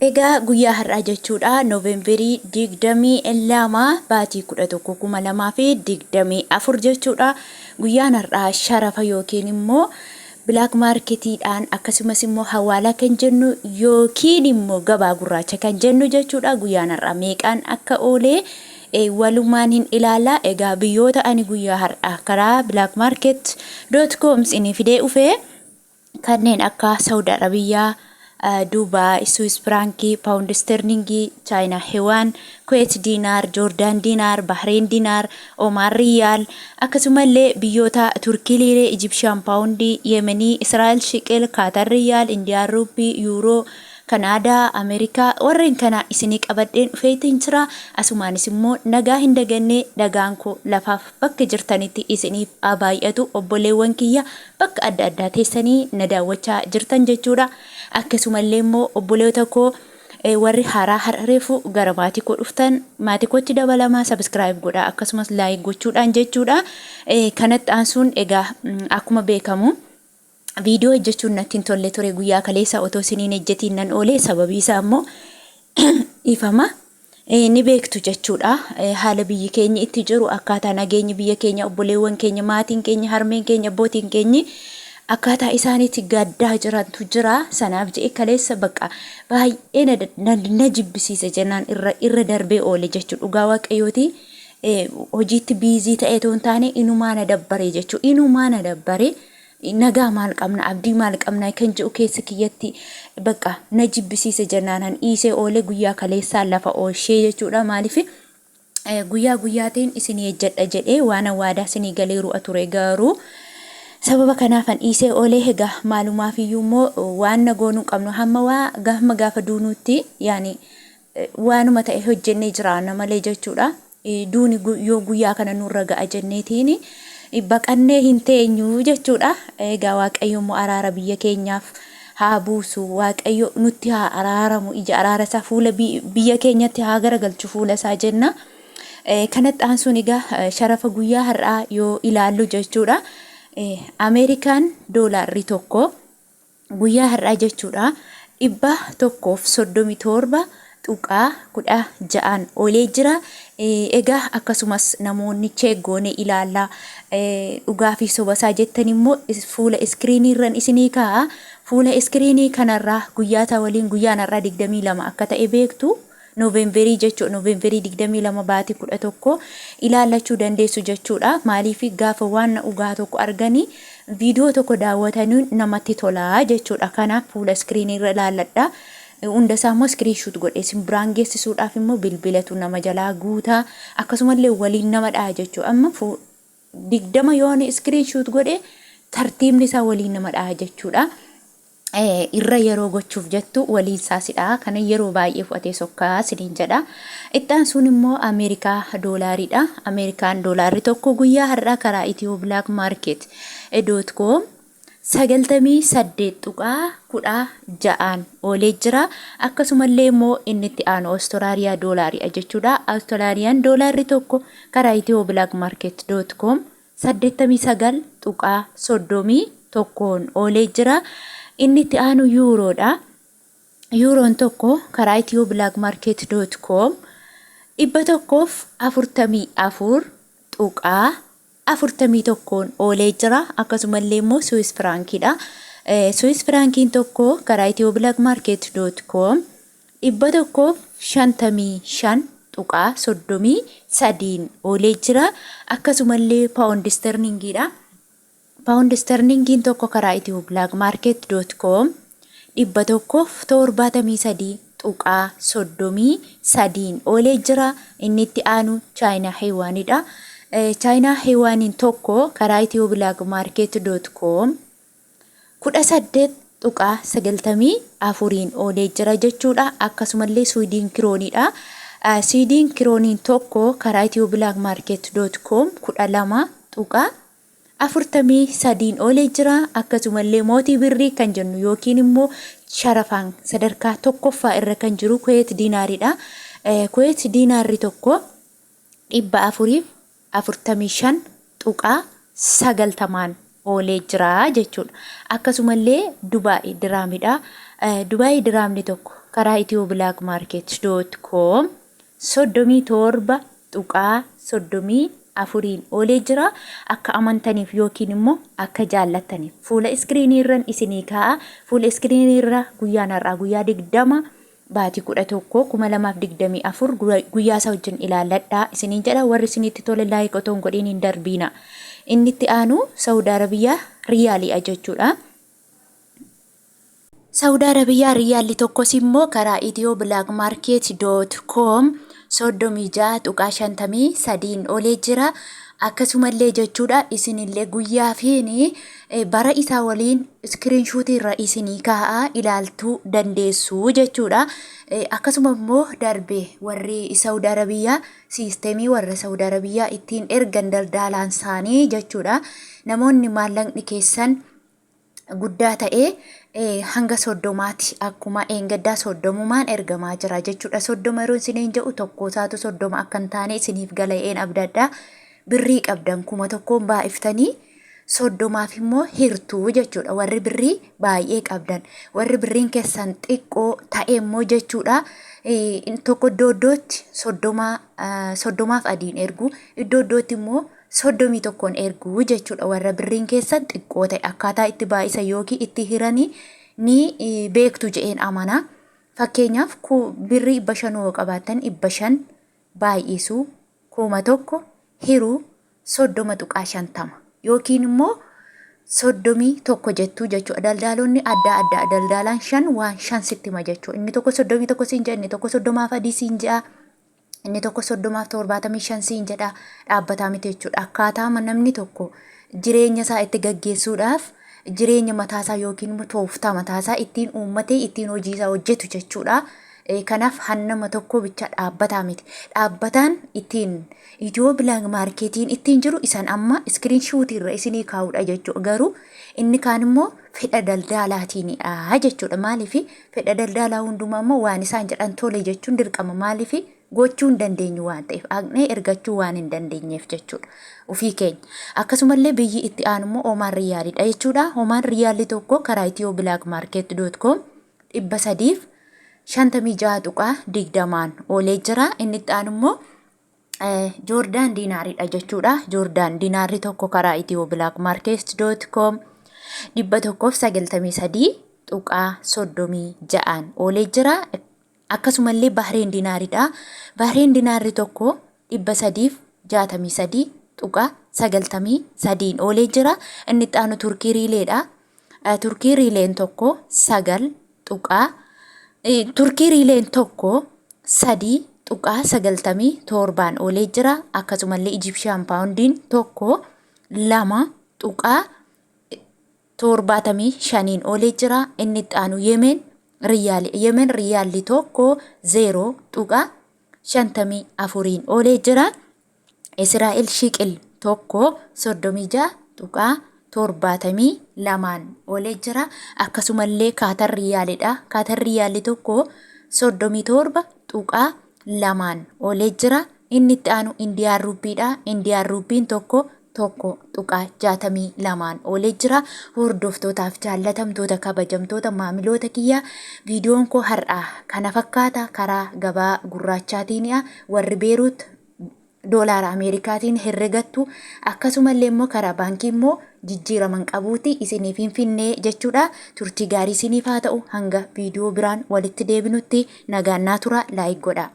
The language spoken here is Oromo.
Egaa guyyaa har'aa jechuudha, Noovemberii 22 baatii 11 2024 jechuudha. Guyyaan har'aa sharafa yookiin immoo black marketiidhaan, akkasumas immoo hawaalaa kan jennu yookiin immoo gabaa gurraacha kan jennu jechuudha. Guyyaan har'aa meeqaan akka oolee walumaan hin ilaala. Egaa biyyoota ani guyyaa har'aa karaa blackmarket.com isinii fidee dhufee kanneen akka Saudi Arabiyyaa, Dubaay, Swiss Firaankii, Paawund Sterlingii, Chaayinaa Yuwaan, Kuweet Diinaar, Joordaan Diinaar, Bahreen Diinaar, Omaan Riyaal, akkasumallee biyyoota Turkii Liiree, Ijibshaan Paawundii, Yemenii, Israa'el Shiqil, Kaatar Riyaal, Indiyaan Ruuppii, Yuuroo, Kanaadaa, Ameerikaa, warreen kana isinii qabadheen dhufeetiin jira. Asumaanis immoo nagaa hin dagannee, nagaan koo lafaaf bakka jirtanitti isiniif haa baay'atu, obboleewwan kiyya bakka adda addaa teessanii na daawwachaa jirtan jechuudha. Akkasumallee immoo obboleota koo warri haaraa har'a reefu gara maatii koo dhuftan, maatii kootti dabalamaa, subscribe godhaa, akkasumas like gochuudhaan jechuudha. Kanatti aansuun egaa akkuma beekamu viidiyoo hojjechuun natti hin tolle ture. Guyyaa kaleessa otoo isiniin hojjetiin nan oole. Sababii isaa immoo, ifama, ni beektu jechuudha. Haala biyyi keenya itti jiru, akkaataa nageenyi biyya keenya, obboleewwan keenya, maatiin keenya, harmeen keenya, abbootiin keenyi akkaataa isaaniitti gaddaa jirantu jira. Sanaaf je'e kaleessa bakka baay'ee na jibbisiise jennaan irra darbee oole jechuudha. Dhugaa Waaqayyooti, hojiitti busy ta'ee otoo hin taane inumaa na dabbare jechuudha. Inumaa na dabbare. Nagaa maal qabna, abdii maal qabna kan jedhu keessa kiyyatti bakka na jibbisiise jennaan han dhiisee oole guyyaa kaleessaa lafa oolshee jechuudha. Maaliif guyyaa guyyaatiin isinii ejjedha jedhee waan waadaa isinii galeeru ture, garuu sababa kanaaf han dhiisee oolee. Egaa maalumaaf iyyuu immoo waan na goonuu qabnu hamma waa hamma gaafa duunuutti, yaani waanuma ta'e hojjennee jiraanna malee jechuudha. Duuni yoo guyyaa kana nurra ga'a jenneetiin baqannee hin teenyu jechuudha. Egaa Waaqayyo immoo araara biyya keenyaaf haa buusu. Waaqayyo nutti haa araaramu. Ija araara isaa fuula biyya keenyatti haa garagalchu fuula isaa jenna. Kanatti aansuun egaa sharafa guyyaa har'aa yoo ilaallu jechuudha. Ameerikaan doolaarri tokko guyyaa har'aa jechuudha 137.16n oolee jira. Egaa akkasumas namoonni check goone ilaallaa, dhugaa fi soba isaa jettan immoo fuula iskiriinii irran isinii kaa'a. Fuula iskiriinii kanarraa guyyaa isaa waliin guyyaan har'aa 22 akka ta'e beektu. Nooveemberii jechuudha. Nooveemberii 22 baatii 11 ilaallachuu dandeessu jechuudha. Maaliif gaafa waan dhugaa tokko arganii viidiyoo tokko daawwatanii namatti tola jechuudha. Kanaaf fuula iskiriinii irra ilaalladha. Hunda isaa immoo screenshot godhee isin biraan geessisuudhaaf immoo bilbilatu nama jalaa guutaa, akkasumallee waliin nama dha'a jechuudha. Amma 20 yoon screenshot godhe tartiibni isaa waliin nama dha'a jechuudha. Irra yeroo gochuuf jettu waliin saasidha. Kana yeroo baay'ee fudhatee sokkaa siniin jedha. Itti aansuun immoo Ameerikaa doolaariidha. Ameerikaan doolaarri tokko guyyaa har'aa karaa Itiyoo Black Market.com 98.16n oolee jira. Akkasumallee immoo inni itti aanu Awustiraaliyaa doolaariidha jechuudha. Awustiraaliyaan doolaarri tokko karaa Itiyoo Black Market.com 89.31n oolee jira. Inni itti aanu yuuroodha. Yuuroon tokko karaa Itiyoo Black Market.com 144.41n oolee jira. Akkasumallee immoo Swiss Firaankiidha. Swiss Firaankiin tokko karaa Itiyoo Black Market.com 155.33n oolee jira. Akkasumallee Paawundi Sterlingiidha. Paawundi Sterlingiin tokko karaa Itiyoo Black Market.com 173.33n oolee jira. Inni itti aanu Chaayinaa Yuwaanidha. Chaayinaa Yuwaaniin tokko karaa Itiyoo Black Market.com 18.94n oolee jira jechuudha. Akkasumallee Suwiidin kirooniidha. Suwiidin kirooniin tokko karaa Itiyoo Black Market.com 12.43n oolee jira. Akkasumallee mootii birrii kan jennu yookiin immoo sharafaan sadarkaa tokkoffaa irra kan jiru Kuweet diinaariidha. Kuweet diinaarri tokko 445.90n oolee jira jechuudha. Akkasumallee Dubaay diraamidha. Dubaay diraamni tokko karaa ethioblakmarket.com 37.34n oolee jira. Akka amantaniif yookiin immoo akka jaallattaniif fuula iskiriinii irran isinii kaa'a. Fuula iskiriinii irra guyyaan har'aa guyyaa 20 baatii 11 2024 guyyaa isaa wajjin ilaalladhaa isiniin jedha. Warri isinitti tole like otoo hin godhiin hin darbiina. Inni itti aanu Saudi Arabiyaa riyaaliidha jechuudha. Saudi Arabiyaa Riyaalli tokkos immoo karaa ethioblakmarket.com 36.53n olee jira. Akkasumallee jechuudha isinillee guyyaa fi bara isaa waliin iskiriinshuutii irra isinii kaa'aa ilaaltuu dandeessu jechuudha. Akkasuma immoo darbe warri Saudi Arabiyaa siisteemii warra Saudi Arabiyaa ittiin ergan daldaalaan isaanii jechuudha. Namoonni maallaqni keessan guddaa ta'e hanga soddomaati akkuma eengaddaa soddomumaan ergamaa jira jechuudha. Soddoma yeroo isiniin jedhu tokko isaatu soddoma akka hin taane isiniif gala'een abdadha. Birrii qabdan 1000n baay'iftanii soddomaaf immoo hirtuu jechuudha. Warri birrii baay'ee qabdan. Warri birriin keessan xiqqoo ta'e immoo jechuudha. Tokko iddoo iddootti soddomaaf adiin ergu iddoo iddootti immoo 31n ergu jechuudha. Warra birriin keessan xiqqoo ta'e akkaataa itti baay'isan yookiin itti hiranii ni beektu je'een amana. Fakkeenyaaf birrii 500 yoo qabaattan 500 baay'isuu 1000 hiruu 30.50 yookiin immoo 31 jettuu jechuudha. Daldaalonni adda addaa daldaalaan shan waan shan sitti hima jechuudha. Inni tokko 31 siin jedha, inni tokko soddomaaf adii siin jedha. Inni tokko soddomaaf 75 siin jedha dhaabbataa miti jechuudha. Akkaataa namni tokko jireenya isaa itti gaggeessuudhaaf jireenya mataa isaa yookiin immoo tooftaa mataa isaa ittiin uummatee ittiin hojii isaa hojjetu jechuudha. Kanaaf hannama tokko bicha dhaabbataa miti. Dhaabbataan ittiin Itiyoo Bilaak Maarkeetiin ittiin jiru isan amma iskiriin shuutii irra isinii kaa'udha jechuudha. Garuu inni kaan immoo fedha daldaalaatiinidha jechuudha. Maaliif fedha daldaalaa hundumaa immoo waan isaan jedhan tole jechuun dirqama. Maaliif gochuu hin dandeenyu waan ta'eef haqnee ergachuu waan hin dandeenyeef jechuudha. Ofii keenya. Akkasumallee biyyi itti aanu immoo Omaan Riyaaliidha jechuudha. Omaan Riyaalli tokko karaa Itiyoo Bilaak Maarkeet doot koom 356.20n oolee jira. Inni itti aanu immoo Joordaan diinaariidha jechuudha. Joordaan diinaarri tokko karaa ethioblakmarket.com 193.36n oolee jira. Akkasumallee Bahreen diinaariidha. Bahreen diinaarri tokko 363.93n oolee jira. Inni itti aanu Turkii riileedha. Turkii riileen tokko 9 tuqaa Turkii riileen tokko 3.97n oolee jira. Akkasumallee Ijibshiyaan paawundiin tokko 2.75n oolee jira. Inni itti aanu Yemeen riyaali. Yemeen riyaalli tokko 0.54n oolee jira. Israa'el Shiqil tokko 36.72n oolee jira. Akkasumallee Kaatar Riyaalidha. Kaatar Riyaalli tokko 37.2n oolee jira. Inni itti aanu Indiyaan Ruuppiidha. Indiyaan Ruuppiin tokko 1.62n oolee jira. Hordoftootaaf jaallatamtoota kabajamtoota maamiloota kiyya viidiyoon koo har'aa kana fakkaata karaa gabaa gurraachaatiini'a warri Beeruut doolaara Ameerikaatiin herregattu akkasumallee immoo karaa baankii immoo jijjiiraman qabuuti isiniif hin finne jechuudha. Turtii gaarii isiniif haa ta'u hanga viidiyoo biraan walitti deebinutti nagaan naa tura like godhaa.